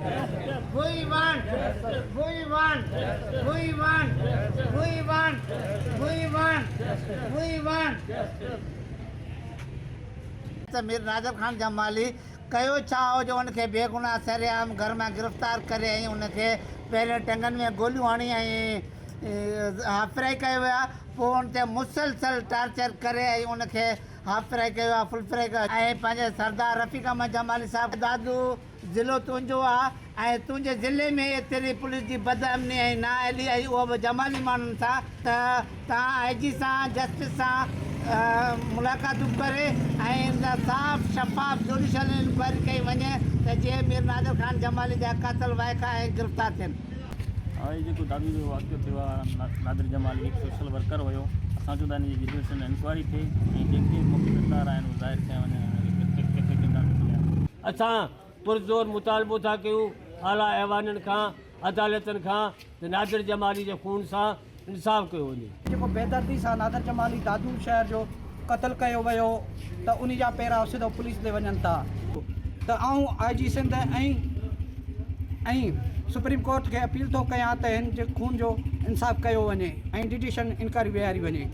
We want we want we want we want we want we want. ته مير نادر خان جمالي ڪيو ڇا هو جو ان کي بيگناهه سرعام گهر مان گرفتار ڪري ۽ ان کي پهرين ٽنگن ۾ گوليون هڻي ۽ هاف فرائي ڪيو ويو آهي پوء ان تي مسلسل ٽارچر ڪري ۽ ان کي هاف فرائي ڪيو آهي فل فرائي ڪيو ۽ پنهنجي سردار رفيق احمد جمالي صاحب دادو ضلعو تنهنجو آ ۽ تنهنجي ضلعي ۾ ايتري پوليس جي بدامني ۽ نااهلي ۽ اهو به جمالي ماڻهن سان ته توهان آء جي سان جسٽس سان ملاقاتون ڪري ۽ ان صاف شفاف جوڊيشل انڪوائري ڪئي وڃي ته جيئن مير نادر خان جمالي جا قاتل وائکا ۽ گرفتار ٿين. هي جيڪو دادو جو واقعو ٿيو آهي نادر جمالي هڪ سوشل ورڪر هيو اسان چون ٿا ان جي جڊيشل انڪوائري ٿئي ۽ جيڪي مقصدار آهن اهي ظاهر ڪيا وڃن ۽ انهن کي ڪٿي ڪندا موڪليا. اسان پرزور مطالبو ٿا ڪيون اعليٰ ايوانن کان عدالتن کان ته نادر جمالي جي خون سان انصاف ڪيو وڃي. جيڪو بيدردي سان نادر جمالي دادو شهر جو قتل ڪيو ويو ته انهي جا پيرا سڌو پوليس ڏي وڃن ٿا ته آئون آء جي سنڌ ۽ ۽ سپريم ڪورٽ کي اپيل ٿو ڪيان ته هن جي خون جو انصاف ڪيو وڃي ۽ جڊيشل انڪوائري ويهاري وڃي.